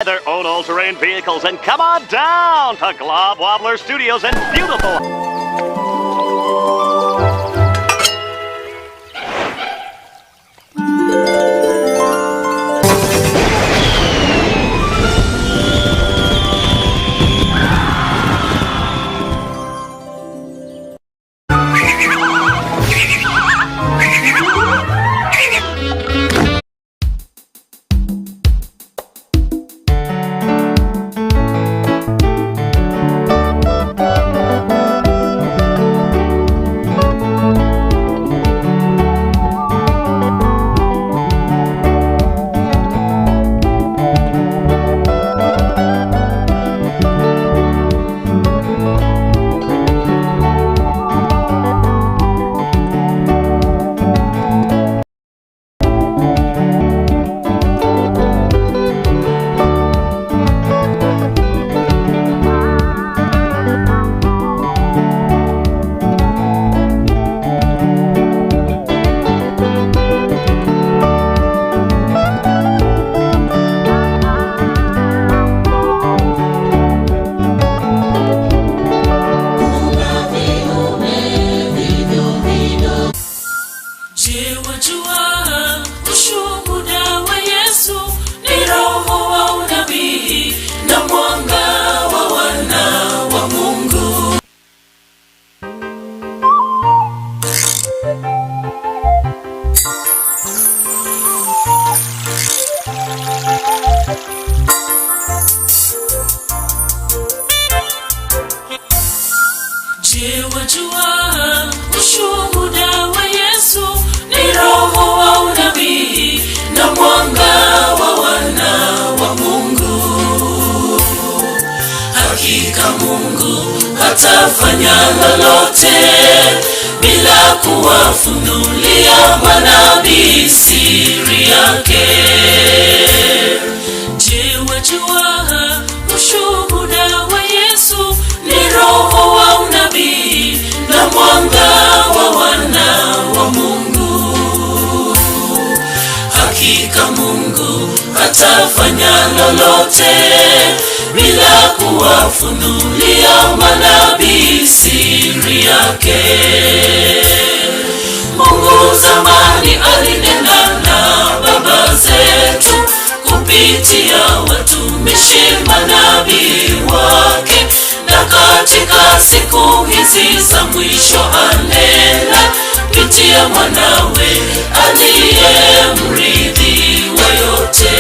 Their own all-terrain vehicles and come on down to Glob Wobbler Studios in beautiful. Je, wajua ushuhuda wa Yesu ni roho wa unabii na mwanga wa wana wa Mungu. Je, wajua ushuhuda wa Yesu ni roho wa unabii na mwanga wa wana wa Mungu. Hakika Mungu hatafanya lolote bila kuwafunulia manabii siri yake. Je, wajua ushuhuda wa Yesu ni roho wa unabii na mwanga wa wana wa Mungu. Hakika Mungu hatafanya lolote bila kuwafunulia manabii siri yake. Mungu zamani alinena na baba zetu kupitia watumishi manabii wake, na katika siku hizi za mwisho anena pitia mwanawe aliye mrithi wa yote.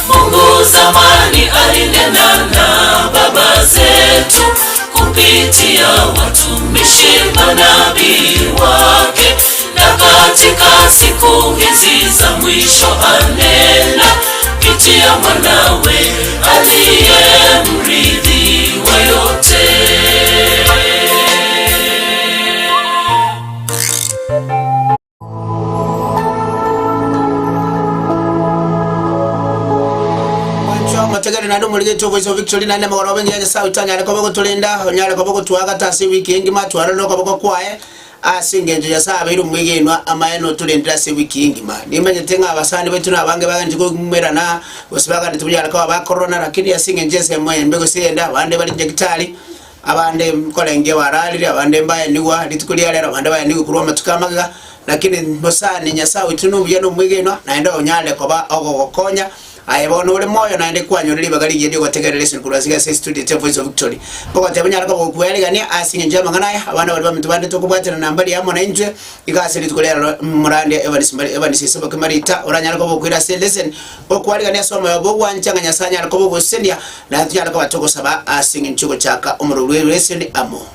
Mungu zamani alinena na baba zetu kupitia watumishi manabii wake, na katika siku hizi za mwisho anena pitia mwanawe aliye mrithi wa yote. Mwanchwa omotegere naende omorigeti ogoisa Victory naende amagoro engiya Nyasae oito anyare koba ogotorenda, onyare koba ogotoagata ase ewiki engima, twarorire okoboko kwaye ase engencho Nyasae abeire omwegenwa amaene otorendire ase ewiki engima. Nimanyete ng'a abasani baito nabange baganeti koumerana gose baganeti bonyare koba bakororana lakini ase engencho ensemo embe gose eyende abande bare nyagetari, Abande nkorengia bararire, abande mbaenigwa rituko ria rero, abande baenigwe korwa amatuko amagega, lakini mosani Nyasae oito nomuya na omwegenwa, naende onyare koba ogogokonya. Aye bono ore moyo naende kwanyora ribaga rigiya riogotegerera esoni korwa ase ase estudio ya Voice of Victory. Ngogoteba onyare koba gokwearigania ase eng'encho y'amang'ana aya, abana baria baminto bande tokobwatana na mbari amo naintwe, iga ase rituko ria rero Morande Evans Mari Evans Esoboke Marita oranyare koba okoira ase eleseni, gokwarigania ase omoyo bw'ogwancha ng'a Nyasae anyare koba ogosesenia, Naye tonyare koba togosaba ase engencho y'ogochaka omorweri bw'ereseni amo.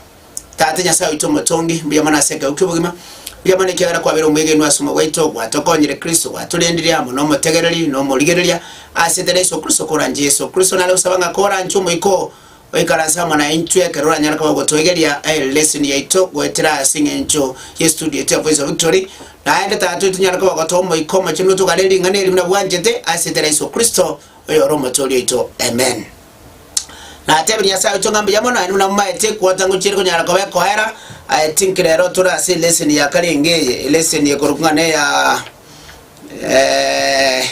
Tata Nyasae oito omotongi, mbuya mono ase ekegwa ki'obogima, mbuya mono ekiagera kwabeire omwegenwa ase omoyo bwaito, gwatokonyire Kristo, gwatorendirie amo nomotegereri na omorigereria ase etera Yeso Kristo koranche Yeso Kristo nare gosaba ng'a koranche omoika oo oikaranse amo naintwe ekero oranyare koba ogotoegeria eleseni yaito goetera ase eng'encho y'estudio yaito ya Voice of Victory. Naende Tata oito onyare koba ogotoa omoika omochenu otogare ring'ana eri buna bwanchete ase etera Yeso Kristo. Oyore Omotoori oito. Amen. Natebirie Nyasae oito ng'a mbuya mono, naende buna momaete equota ngochiere konyara koba ekoera. I think rero tore ase eleseni ya kare enge eye, eleseni ekorokwa ng'a neya eh,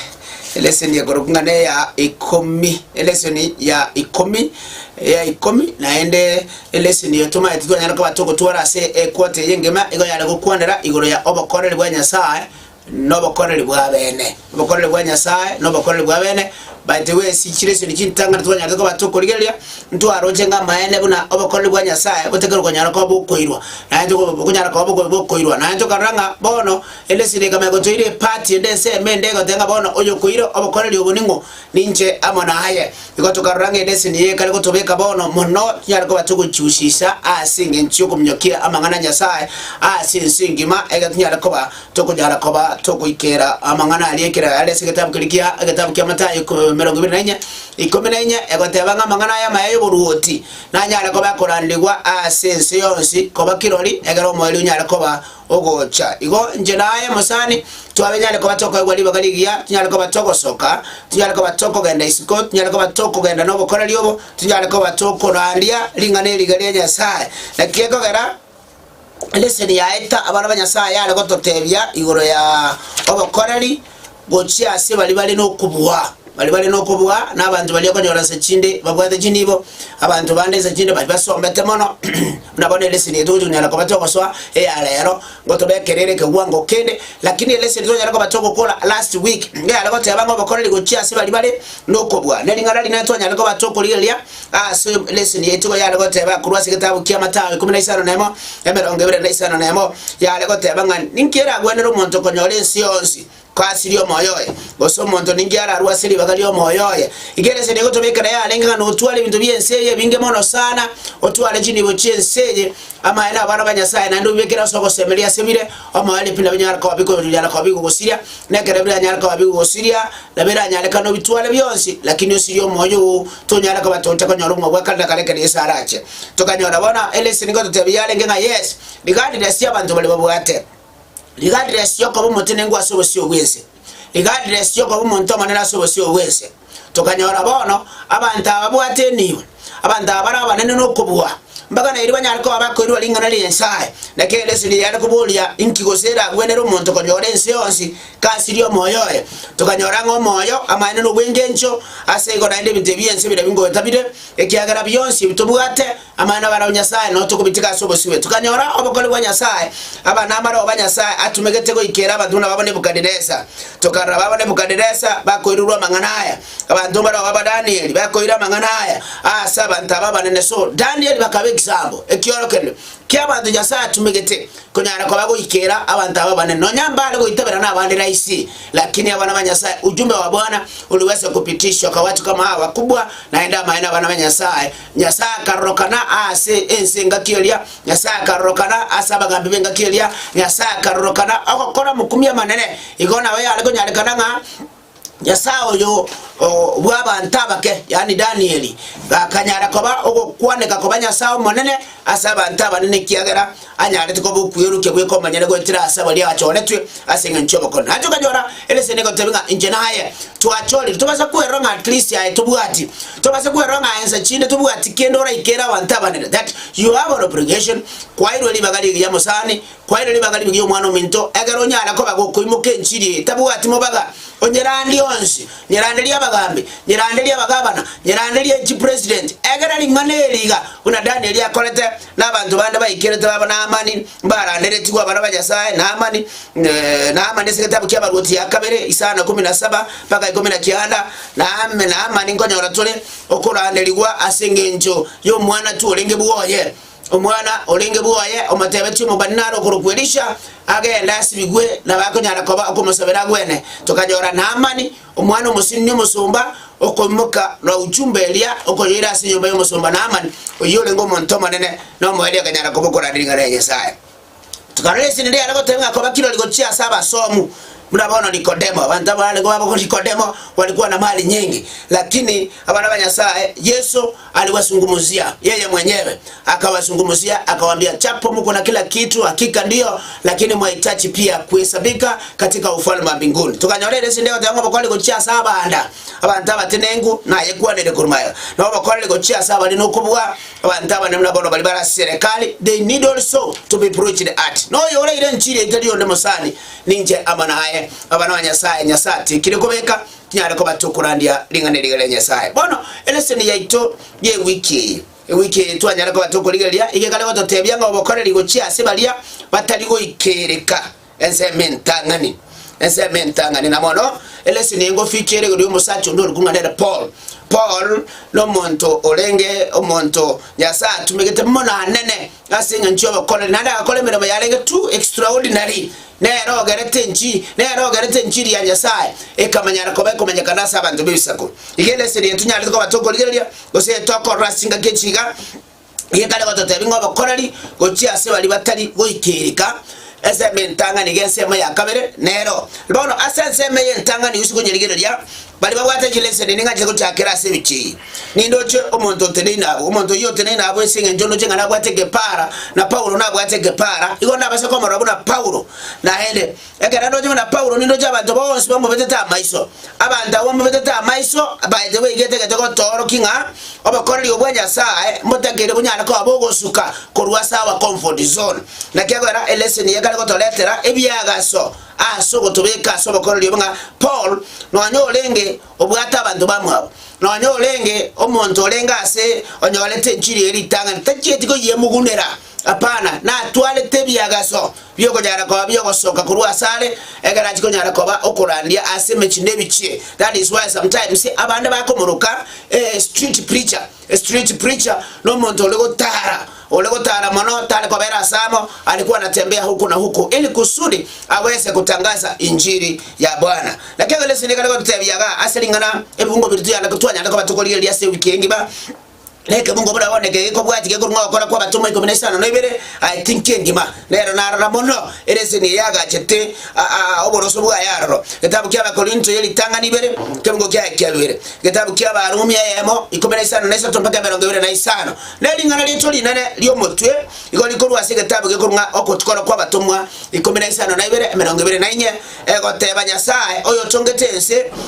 Eleseni ekorokwa ng'a neya ikomi, eleseni ya ikomi, ya ikomi, naende eleseni eye tomaete twanyara koba togotwara ase equarter eye engima, igo yare gokwanera igoro ya obokoreri bwa Nyasaye na obokoreri bwa bene. Obokoreri bwa Nyasaye na obokoreri bwa bene, by the way chileseni chintang'ani twanyarete koba tokorigereria, ntwaroche ng'a amaene buna obokoreri bwa Nyasaye botakeire konyara koba bokoirwa, naende bokonyara koba bokoirwa, naende tokarora ng'a bono Elesini ekamanya gotoira epati ende ensemo ende egoteba ng'a bono oyokoira obokoreri obo ning'o? Ninche amo naye. Igo tokarora ng'a elesini eye ekare gotobeka bono mono tonyare koba togochiusisa ase engencho y'okominyokia amang'ana a Nyasae ase ense engima, ekero tonyare koba tokonyara koba togoikera amang'ana aria ekero are ase egetabu keria kia egetabu kia Mathayo 24, 14, egoteba ng'a amang'ana aya amaya y'oboruoti nanyare koba akorandigwa ase ense yonsi koba kirori, ekero omoerio onyare koba ogocha. Igo inche na aye mosani, twabe nyare koba tokoegwa ribaga rigiya, tinyare koba togosoka, tinyare koba tokogenda isiko, tinyare koba tokogenda nobokoreri obo, tinyare koba tokorandia ring'ana eriga ria Nyasae. Naki ekogera eleseni yaeta abana ba Nyasae yare gototebia igoro ya obokoreri gochia ase baria bare nokobua, baria bare nokobua na abanto baria okonyora nse chinde babwate chinibo, abanto bande nse chinde baria basomete mono, buna bono eleseni eye togochi konyara koba togosoa eya rero, ngotobekerere ekewango kende, lakini eleseni tonyare koba togokora last week, nigo yare goteba ng'a obokoreri gochia ase baria bare nokobua. Ne ring'ana rinene twanyare koba tokorigereria ase leseni yaito igo yare goteba korwa ase egetabu kia Mathayo 15, 25, yare goteba ng'a ninki eragwenere omonto konyora ense yonsi, ko asirie omoyo oye? Gose omonto ninki ararue ase ribaga ri'omoyo oye? Igo eleseni egotobekera yarenge ng'a notware ebinto bi'ense eye ebinge mono sana, otware chinibo chi'ense eye, amaene abana ba Nyasae, naende obibekere ase ogosemeria ase bire, omoyo ripi nabio binyare koba bikonyara koba bigogosiria, na ekero biranyare koba bigogosiria, nabo eranyarekane obitware bionsi, lakini osirie omoyo oo, tonyare koba tocha konyora obogima bwa kare na kare ekero Yeso arache. Tokanyora bono eleseni ngototebia yarenge ng'a yes, regardless y'abanto baria babwate, regardless y'okoba omotenenku ase obosio bw'ense, regardless y'okoba omonto omonene ase obosio bw'ense, tokanyora bono abanto aba babwate enibo, abanto aba bare abanene nokobua, mpaka nairi banyare koba bakoirwa ring'ana ria Nyasae. Naki eleseni yare koboria, Inki gose eragwenere omonto konyora ense yonsi, Kasirie omoyo oye, tokanyora ng'a omoyo amaene nobw'engencho, ase igo naende ebinto ebi bi'ense biria bingoeta bire, ekiagera bionsi ebi tobwate, amaene abarabwo Nyasae noo tokobitiga ase obosio bwe. Tokanyora obokori bwa Nyasae, aba namarogo ba Nyasae atumegete goikera abanto buna babo Nebukadinesa. Tokarora babo Nebukadinesa bakoirurwa amang'ana aya, abanto mbarabwo baba Danieli bakoira amang'ana aya ase abanto aba abanene. So Danieli bakaba example, ekiorokererio ki'abanto Nyasae atumegete. Konyara koba goikera abanto aba abanene, nonya mbare goitabera nabande rahisi, lakini abana ba Nyasae, ujumbe wa Bwana uliweza kupitishwa kwa watu kama hawa wakubwa, naende amaene abana ba Nyasae. Nyasae akarorokana ase ense engaki eria, Nyasae akarorokana ase abagambi b'engaki eria, Nyasae akarorokana ogokora amakumia amanene. Igo nabo yare konyarekana ng'a Nyasae oyo bw'abanto abake, yaani Danieli, akanyara koba ogokwaneka koba Nyasae omonene ase abanto abanene, ekiagera anyarete koba okweorokia bweka omonyene goetera ase baria achoretwe ase engencho y'obokonene. Naende tokanyora eleseni egotebia ng'a inche naye twachorire, tobasa kwerora ng'a at least aye tobwati, tobasa kwerora ng'a ensa chinde tobwati kende oraikere abanto abanene, that you have an obligation, kwairwe ribaga rigiya mosani, Kwaire ribaga ribe ri'omwana ominto, ekero onyare koba gokoimoka enchiri eye tabwati mobaga, onyerandie onsi, nyeranderie abagambi, nyeranderie abagabana, nyeranderie chipresident, ekero ring'ana eri iga, buna Danieli akorete, na abanto bande baikerete babo Naamani, mbaranderetigwe abana ba Nyasae, Naamani, Naamani ase egetabu ki'Abaruoti ya kabere, isano ikomi na saba mpaka ikomi na kianda, Naame, Naamani nkonyora tore okoranderigwa ase engencho y'omwana tworenge bwoye. Omwana orenge bwoye omotebetie omobani nare okorokwa Elisha, agende asibigwe, nabo akonyara koba okomosabera agwene. Tokanyora Naamani, omwana omosinini omosomba, okoimoka na uchumba eria okoyoira ase enyomba y'omosomba Naamani, oyio orenge omonto omonene, na omoerio akanyara koba okorandia ring'ana ria Nyasae. Tokarora esini riare goteba ng'a koba kirori gochia ase abasomu, buna bono Nikodemo. Abanto abare babo Nikodemo walikuwa na mali nyingi, lakini abana ba Nyasaye Yesu aliwazungumzia yeye mwenyewe, akawazungumzia akawambia, japo mko na kila kitu, hakika ndio, lakini mwahitaji pia kuhesabika katika ufalme wa mbinguni. Tukanyora esini egoteba ng'a obokori gochia ase abanda, abanto abatenenku, naye kwanire korwa magega, na obokori gochia ase abare nokobua Abanto abanene buna bono baria bare ase serekari, they need also to be preached at. Noyo oraire enchiri etari onde mosani, ninche amo naye. Nyasae, abana ba Nyasae, Nyasae atikire kobeka, tinyare koba tokorandia ring'ana eri ria Nyasae. Bono eleseni yaito y'ewiki eye, ewiki eye twanyare koba tokorigereria, iga ekare gototebia ng'a obokoreri gochia ase baria batari goikereka ensemo entang'ani, ensemo entang'ani. Na mono eleseni eye ngofikia ere igoro y'omosacha onde orokwa ng'a nere Paul. Paul nomonto orenge omonto Nyasae atumegete mono anene Ase engencho y'obokoreri, naende agakora emeremo yarenge too extraordinary, nere ogerete enchi, nere ogerete enchiri ya Nyasae ekamanyara koba ekomanyekana ase abanto b'ebisaku. Iga eleseni eye tonyarete koba tokorigereria, gose etokorora ase chingaki echi iga, iga ekare gototebia ng'a obokoreri gochia ase baria batari goikereka, ensemo entang'ani iga ensemo ya kabere nero. Bono ase ensemo eye entang'ani gose konyerigereria, Baria babwate chileseni ning'anche gochakera ase ebichie eye. Nindoche omonto oteneine abwo, omonto oyio oteneine abwo ase engencho ndoche ng'a nabwate egepaara, na Paulo nabwate egepaara, igo ndabase komorora buna Paulo. Naende, ekero ndoche buna Paulo, nindoche abanto bonsi bamobetete amaiso. Abanto abwo bamobetete amaiso, baete baigete egete gotoorokia ng'a obokoreri obwo bwa Nyasae mbotakeire bonyare koba bogosuka korwa ase our comfort zone. Naki egoera eleseni eye ekare gotoretera ebiagaso. Ase ogotobeka ase obokoreri obo ng'a Paul nonya orenge obwate abanto bamwabo, nonya orenge omonto orenge ase onyorete enchiri eye ritang'ani, tachieti koyemugunera, hapana, natwarete ebiagaso biokonyara koba biogosoka korwa asare, ekero achia konyara koba okorandia ase emechie na ebichie. That is why sometimes abande bakomoroka a street preacher. A street preacher nomonto ore gotara, ore gotara mono, tare kobera ase amo, alikuwa anatembea huku na huku ili kusudi aweze kutangaza injili ya Bwana. Naki ekero Yeso nigo are gototebia iga ase ring'ana ebibungo biria tuyande twanyarete koba tokorigereria ase ewiki engima, na ekebungo buna bono eke gekobwatia gekorwa ng'a ogokora kw'abatomwa ikomi na isano na ibere, I think engima nero narora mono ere eseni eye yagachete oboroso bwaye aroro. Getabu kia Abakorinto ye ritang'ani ibere, ekebungo kiaye kia bibere. Egetabu ki'Abarumi eyemo, 53 mpaka 25, ne ring'ana riaito rinene ri'omotwe igo rikorwa ase egetabu gekorwa ng'a Ogotukora kw'Abatomwa 52, 24, egoteba, Nyasae, oyotongete ense,